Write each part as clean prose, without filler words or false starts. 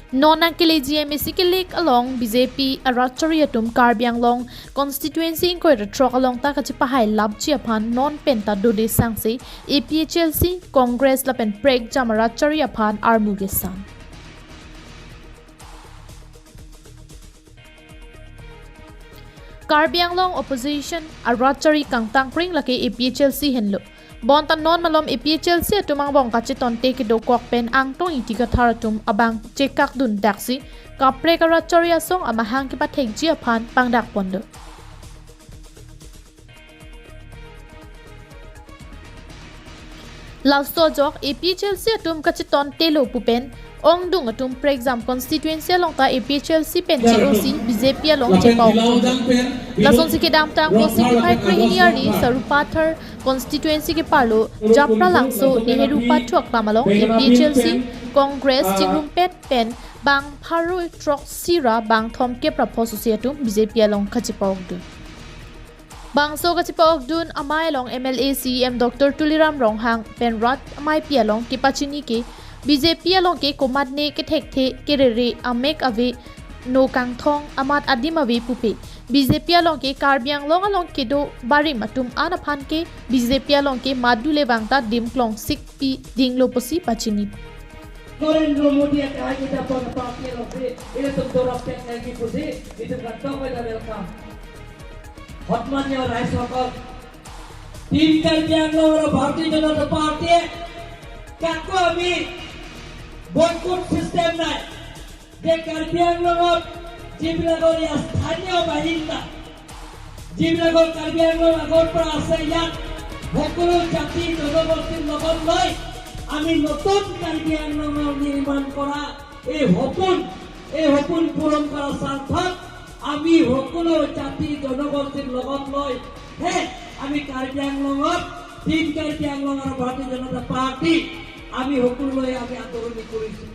Non ang kile GMAC ke lek along BJP arachari atum Karbi Anglong constituency in koi trok along ta kachi pahai labchi aphan non penta dode sangse APHLC Congress lapen prek jam arachari aphan armuge san. Karbi Anglong opposition arachari kangtang kring lake APHLC henlo. Bon tan non malom APHLC atumang bong kachi tonte ki do kok pen ang tong iti ka tharatum abang chekak dun daksi kapre karachari asong amahang ki pathek ji aphan pangdak pondo. Lausto jok APHLC atum kachi tonte lo pupen ong dung atum pre-exam constituency along ta APHLC pen GOC BJP along chepau lason sikidam tang ko 65 krihiniari Sarupathar constituency ke parlo Japra Langso Nehru Pathuak lamalong APHLC Congress Chingrumpet pen bang pharu trok sira bang thom ke praphos atum BJP along khachipauk du Bangso kachipauk dun amai along MLA CM Dr. Tuliram Ronghang pen rat amai pi along kipachini ke BJP along ke komatne ke thekthe ke rere amek ave no kangthong amat adim ave pupe BJP along ke Karbi Anglong along ke do bari matum anaphan ke BJP along ke madule bangta dimklong sik pi dinglo posi pachini Narendra Modi kahit po na party along ito dorap lagi pusi ito kanto ko na welcome সন্মানীয় ৰাইজসকল team Karbi Anglong আৰু ভাৰতীয় জনতা পাৰ্টীয়ে কাকো আমি boycott system নাই যে কাৰ্বি আংলঙত যিবিলাকৰ ইয়াত স্থানীয় বাসিন্দা যিবিলাকৰ কাৰ্বি আংলং আগৰ পৰা আছে ইয়াত সকলো জাতি জনগোষ্ঠীৰ লগত লৈ আমি নতুন কাৰ্বি আংলঙৰ নিৰ্মাণ কৰা এই সপোন পূৰণ কৰাৰ স্বাৰ্থত আমি সকলো জাতি জনগোষ্ঠীৰ লগত লৈ হে আমি কাৰ্বি আংলঙত টিম কাৰ্বি আংলং আৰু ভাৰতীয় জনতা পাৰ্টী আমি সকলোলৈ আমি আদৰণি কৰিছোঁ।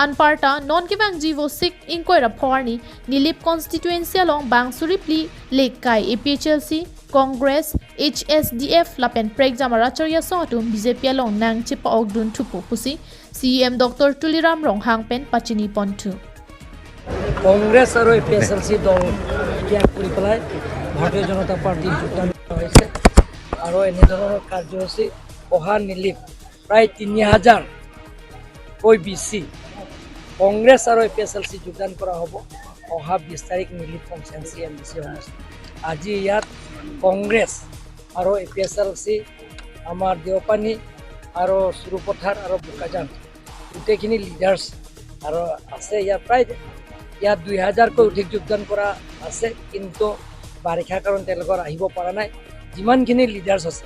Anparta non kibang jivo sik inkoira phorni Nilip constituency along Bangsuri pli Lekai APHLC Congress HSDF lapen prek jam aracharya so atum BJP along nang chipa ogdun thupu pusi CM Dr. Tuliram Ronghang pen pachini ponthu Congress আৰু A P S L C দল ত্যাগ কৰি পেলাই ভাৰতীয় জনতা পাৰ্টীত যোগদান হৈছে আৰু এনেধৰণৰ কাৰ্যসূচী অহা নিলিপ প্ৰায় 3000কৈ বেছি কংগ্ৰেছ আৰু A P S L C যোগদান কৰা হ'ব অহা 20 তাৰিখ নিলিপ কনষ্টিটুৱেঞ্চি এম ডি চি সমষ্টি। আজি ইয়াত কংগ্ৰেছ আৰু A P S L C আমাৰ দেওপানী আৰু চুৰুপথাৰ আৰু বোকাজান গোটেইখিনি লিডাৰ্ছ আৰু আছে ইয়াত প্ৰায় ইয়াত 2000কৈ অধিক যোগদান কৰা আছে, কিন্তু বাৰিষা কাৰণ তেওঁলোকৰ আহিব পৰা নাই। যিমানখিনি লিডাৰ্ছ আছে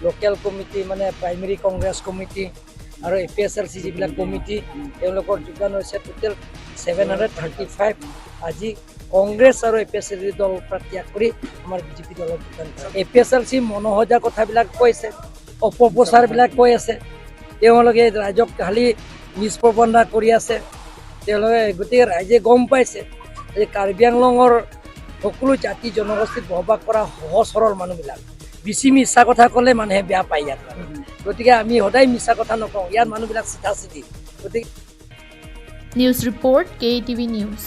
লোকেল কমিটি মানে প্ৰাইমেৰী কংগ্ৰেছ কমিটি আৰু A P S L C যিবিলাক কমিটি তেওঁলোকৰ যোগদান হৈছে টোটেল 735 আজি কংগ্ৰেছ আৰু A P S L C দল পৰা ত্যাগ কৰি আমাৰ বিজেপি দলত যোগদান কৰে। A P S L C মনোসজা কথাবিলাক কৈছে, অপপ্ৰচাৰবিলাক কৈ আছে, তেওঁলোকে ৰাইজক খালি মিছপ্ৰপণ্ডা কৰি আছে। তেওঁলোকে গতিকে ৰাইজে গম পাইছে যে কাৰ্বি আংলঙৰ সকলো জাতি জনগোষ্ঠীত বসবাস কৰা সহজ সৰল মানুহবিলাক বেছি মিছা কথা ক'লে মানুহে বেয়া পায় ইয়াত। গতিকে আমি সদায় মিছা কথা নকওঁ, ইয়াত মানুহবিলাক চিধা চিধি। গতিকে news report K TV news.